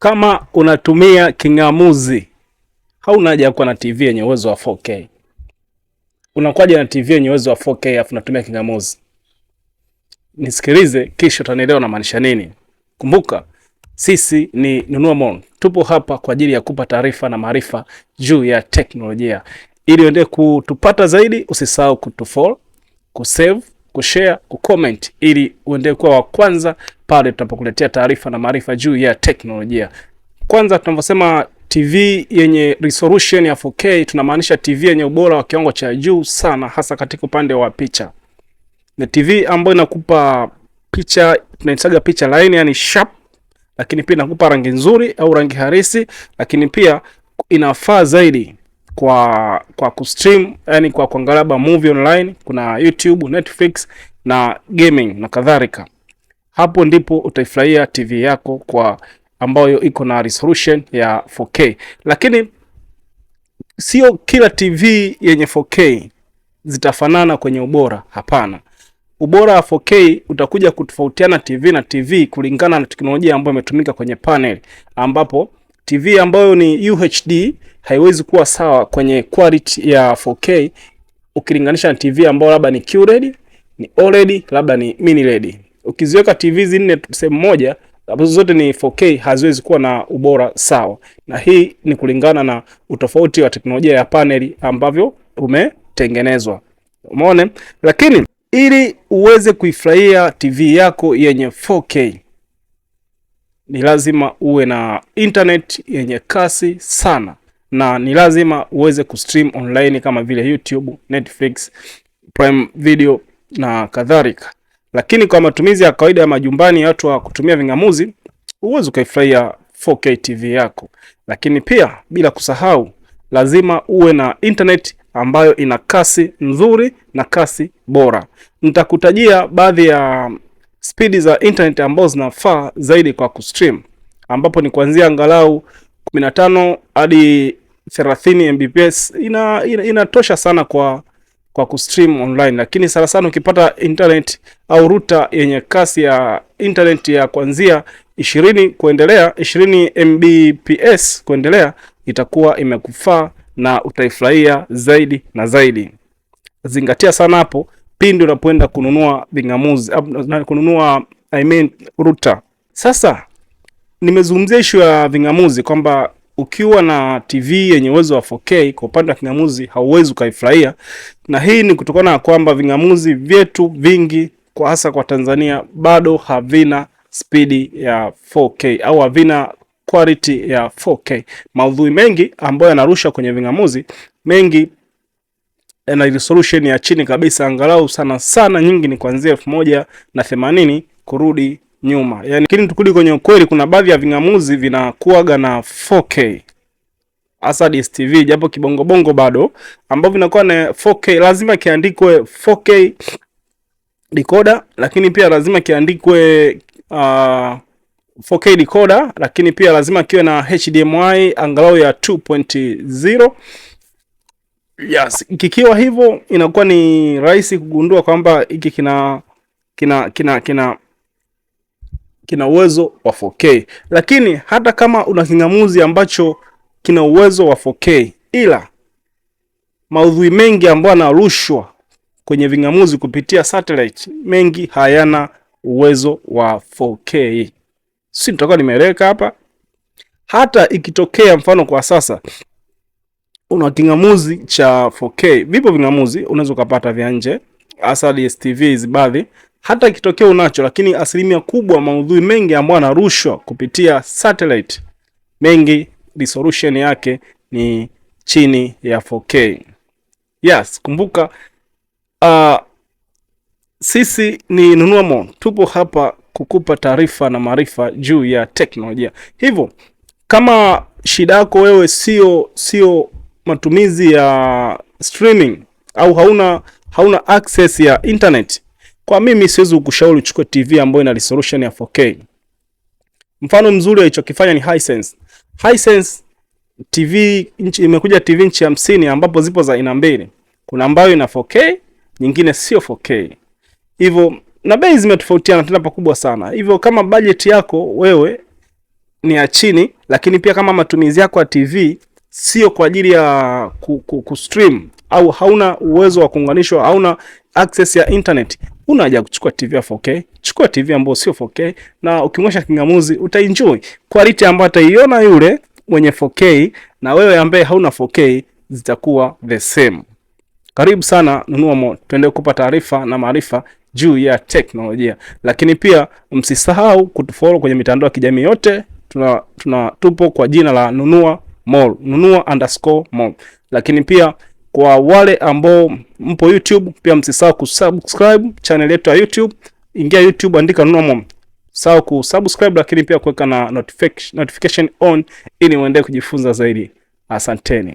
Kama unatumia king'amuzi, hauna haja ya kuwa na TV yenye uwezo wa 4K. Unakuwaje na TV yenye uwezo wa 4K afu unatumia king'amuzi? Nisikilize kisha utanielewa namaanisha nini. Kumbuka sisi ni Nunua Mon, tupo hapa kwa ajili ya kupa taarifa na maarifa juu ya teknolojia. Ili uendelee kutupata zaidi, usisahau kutufollow, kusave, kushare, kucomment ili uendelee kuwa wa kwanza pale tunapokuletea taarifa na maarifa juu ya teknolojia. Kwanza tunavyosema TV yenye resolution ya 4K tunamaanisha TV yenye ubora wa kiwango cha juu sana, hasa katika upande wa picha. Ni TV ambayo inakupa picha, tunaitaga picha laini, yani sharp, lakini pia inakupa rangi nzuri au rangi halisi, lakini pia inafaa zaidi kwa kustream, yani kwa kuangalia movie online, kuna YouTube, Netflix na gaming na kadhalika. Hapo ndipo utaifurahia TV yako kwa ambayo iko na resolution ya 4K. Lakini sio kila TV yenye 4K zitafanana kwenye ubora, hapana. Ubora wa 4K utakuja kutofautiana TV na TV kulingana na teknolojia ambayo imetumika kwenye panel, ambapo TV ambayo ni UHD haiwezi kuwa sawa kwenye quality ya 4K ukilinganisha na TV ambayo labda ni QLED, ni OLED, labda ni mini LED. Ukiziweka TV zinne sehemu moja ambazo zote ni 4K haziwezi kuwa na ubora sawa, na hii ni kulingana na utofauti wa teknolojia ya paneli ambavyo umetengenezwa. Umeona? Lakini ili uweze kuifurahia TV yako yenye 4K ni lazima uwe na internet yenye kasi sana, na ni lazima uweze kustream online kama vile YouTube, Netflix, Prime Video na kadhalika. Lakini kwa matumizi ya kawaida ya majumbani ya watu wa kutumia ving'amuzi, huwezi ukaifurahia 4K TV yako. Lakini pia bila kusahau, lazima uwe na internet ambayo ina kasi nzuri na kasi bora. Nitakutajia baadhi ya spidi za internet ambazo zinafaa zaidi kwa kustream, ambapo ni kuanzia angalau 15 hadi 30 Mbps inatosha sana kwa kustream online, lakini sana sana ukipata internet au router yenye kasi ya internet ya kuanzia 20 kuendelea, 20 Mbps kuendelea, itakuwa imekufaa na utaifurahia zaidi na zaidi. Zingatia sana hapo pindi unapoenda kununua ving'amuzi, kununua I mean router. Sasa nimezungumzia issue ya ving'amuzi kwamba ukiwa na TV yenye uwezo wa 4K kwa upande wa king'amuzi hauwezi ukaifurahia, na hii ni kutokana na kwamba ving'amuzi vyetu vingi kwa hasa kwa Tanzania bado havina spidi ya 4K au havina quality ya 4K. Maudhui mengi ambayo yanarusha kwenye ving'amuzi mengi yana resolution ya chini kabisa, angalau sana sana nyingi ni kuanzia 1080 kurudi nyuma. Yani, lakini tukirudi kwenye ukweli, kuna baadhi ya ving'amuzi vinakuwaga na 4K hasa DSTV, japo kibongobongo bado, ambavyo vinakuwa na 4K, lazima kiandikwe 4K decoder, lakini pia lazima kiandikwe 4K decoder, lakini pia lazima kiwe na HDMI angalau ya 2.0. Yes, kikiwa hivyo inakuwa ni rahisi kugundua kwamba hiki kina uwezo wa 4K. Lakini hata kama una king'amuzi ambacho kina uwezo wa 4K, ila maudhui mengi ambayo yanarushwa kwenye ving'amuzi kupitia satellite mengi hayana uwezo wa 4K. Si nitakuwa nimeeleweka hapa? Hata ikitokea mfano kwa sasa una king'amuzi cha 4K, vipo ving'amuzi unaweza ukapata vya nje, hasa DSTV hizi baadhi. Hata ikitokea unacho, lakini asilimia kubwa maudhui mengi ambayo yanarushwa kupitia satellite mengi resolution yake ni chini ya 4K. Yes, kumbuka sisi ni Nunua Mo, tupo hapa kukupa taarifa na maarifa juu ya teknolojia. Hivyo kama shida yako wewe sio matumizi ya streaming au hauna access ya internet, kwa mimi siwezi kukushauri uchukue TV ambayo ina resolution ya 4K. Mfano mzuri alichokifanya ni Hisense. Hisense TV inchi, imekuja TV inchi 50 ambapo zipo za aina mbili. Kuna ambayo ina 4K, nyingine sio 4K. Hivyo na bei zimetofautiana tena pakubwa sana. Hivyo kama budget yako wewe ni ya chini, lakini pia kama matumizi yako ya TV sio kwa ajili ya ku stream au hauna uwezo wa kuunganishwa, hauna access ya internet, una haja kuchukua TV ya 4K. Chukua TV ambayo sio 4K, na ukiunganisha kingamuzi utaenjoy quality ambayo ataiona yule mwenye 4K na wewe ambaye hauna 4K zitakuwa the same. Karibu sana Nunua More, tuendelee kupa taarifa na maarifa juu ya teknolojia, lakini pia msisahau kutufollow kwenye mitandao ya kijamii yote. Tuna tupo kwa jina la Nunua More, nunua_mall. Lakini pia kwa wale ambao mpo YouTube, pia msisahau kusubscribe channel yetu ya YouTube. Ingia YouTube, andika Nunua More, sahau kusubscribe, lakini pia kuweka na notification on ili muendelee kujifunza zaidi. Asanteni.